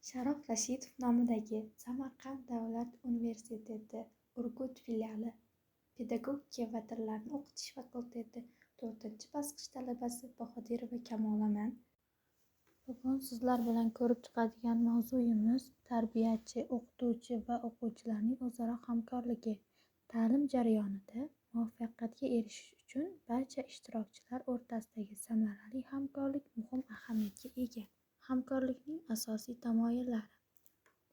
Sharof Rashidov nomidagi Samarqand davlat universiteti Urgut filiali Pedagogika va tillarni o'qitish fakulteti 4-bosqich talabasi Bahodirova Kamolaman. Bugun sizlar bilan ko'rib chiqadigan mavzuyimiz tarbiyachi, o'qituvchi va o'quvchilarning o'zaro hamkorligi. Ta'lim jarayonida muvaffaqiyatga erishish uchun barcha ishtirokchilar o'rtasidagi samarali hamkorlik muhim ahamiyatga ega. Hamkorlikning asosiy tamoyillari: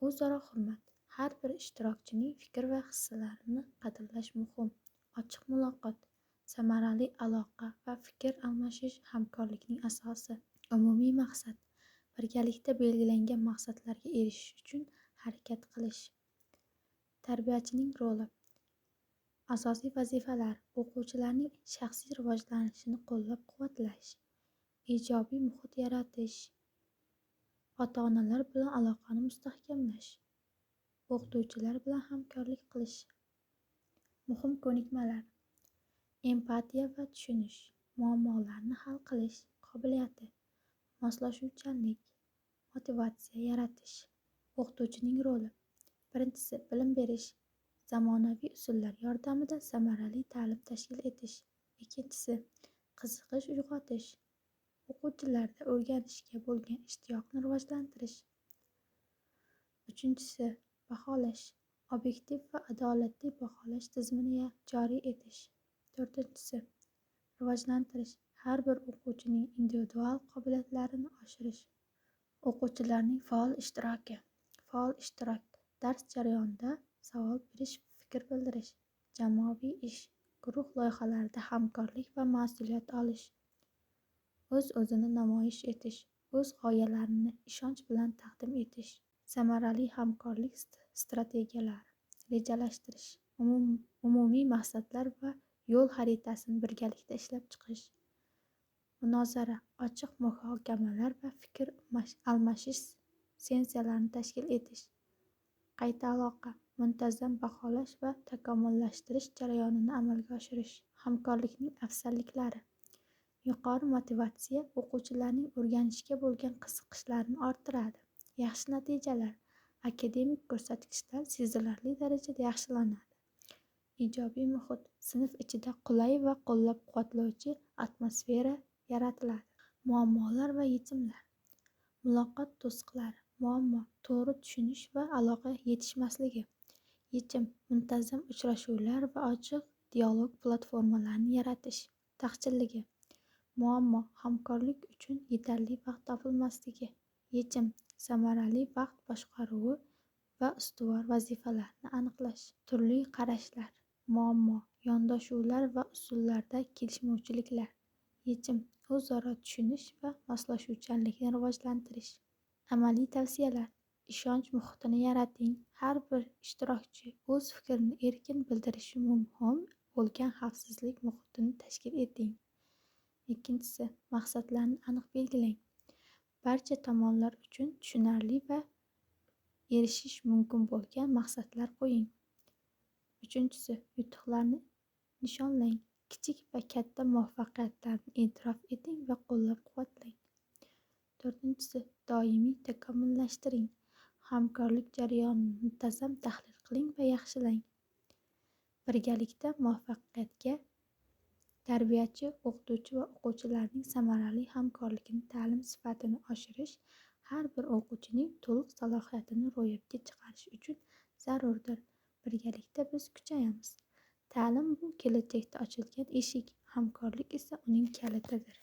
o'zaro hurmat, har bir ishtirokchining fikr va hislarini qadrlash muhim. Ochiq muloqot, samarali aloqa va fikr almashish hamkorlikning asosi. Umumiy maqsad, birgalikda belgilangan maqsadlarga erishish uchun harakat qilish. Tarbiyachining roli. Asosiy vazifalar: o'quvchilarning shaxsiy rivojlanishini qo'llab-quvvatlash, ijobiy muhit yaratish, ota-onalar bilan aloqani mustahkamlash, o'qituvchilar bilan hamkorlik qilish. Muhim ko'nikmalar: empatiya va tushunish, muammolarni hal qilish qobiliyati, moslashuvchanlik, motivatsiya yaratish. O'qituvchining roli. Birinchisi, bilim berish, zamonaviy usullar yordamida samarali ta'lim tashkil etish. Ikkinchisi, qiziqish uyg'otish, o'quvchilarda o'rganishga bo'lgan ishtiyoqni rivojlantirish. Uchinchisi, baholash, obyektiv va adolatli baholash tizimini joriy etish. To'rtinchisi, rivojlantirish, har bir o'quvchining individual qobiliyatlarini oshirish. O'quvchilarning faol ishtiroki. Faol ishtirok, dars jarayonida savol berish, fikr bildirish, jamoaviy ish, guruh loyihalarida hamkorlik va mas'uliyat olish, o'z-o'zini namoyish etish, o'z g'oyalarini ishonch bilan taqdim etish. Samarali hamkorlik strategiyalari: rejalashtirish, umumiy maqsadlar va yo'l xaritasini birgalikda ishlab chiqish, munozara, ochiq muhokamalar va fikr almashish sessiyalarini tashkil etish, qayta aloqa, muntazam baholash va takomillashtirish jarayonini amalga oshirish. Hamkorlikning afzalliklari: yuqori motivatsiya, o'quvchilarning o'rganishga bo'lgan qiziqishlarini orttiradi, yaxshi natijalar, akademik ko'rsatkichlar sezilarli darajada yaxshilanadi, ijobiy muhit, sinf ichida qulay va qo'llab-quvvatlovchi atmosfera yaratiladi. Muammolar va yechimlar. Muloqot to'siqlari. Muammo: to'g'ri tushunish va aloqa yetishmasligi. Yechim: muntazam uchrashuvlar va ochiq dialog platformalarini yaratish. Taqchilligi. Muammo: hamkorlik uchun yetarli vaqt topilmasligi. Yechim: samarali vaqt boshqaruvi va ustuvor vazifalarni aniqlash. Turli qarashlar. Muammo: yondashuvlar va usullarda kelishmovchiliklar. Yechim: o'zaro tushunish va moslashuvchanlikni rivojlantirish. Amaliy tavsiyalar: ishonch muhitini yarating, har bir ishtirokchi o'z fikrini erkin bildirishi mumkin bo'lgan xavfsizlik muhitini tashkil eting. Ikkinchisi, maqsadlarni aniq belgilang. Barcha tomonlar uchun tushunarli va erishish mumkin bo'lgan maqsadlar qo'ying. Uchinchisi, yutuqlarni nishonlang. Kichik va katta muvaffaqiyatlarni e'tirof eting va qo'llab-quvvatlang. To'rtinchisi, doimiy takomillashtiring. Hamkorlik jarayonini muntazam tahlil qiling va yaxshilang. Birgalikda muvaffaqiyatga. Tarbiyachi, o'qituvchi va o'quvchilarning samarali hamkorligini ta'lim sifatini oshirish, har bir o'quvchining to'liq salohiyatini ro'yobga chiqarish uchun zarurdir. Birgalikda biz kuchayamiz. Ta'lim bu kelajakka ochilgan eshik, hamkorlik esa uning kalitidir.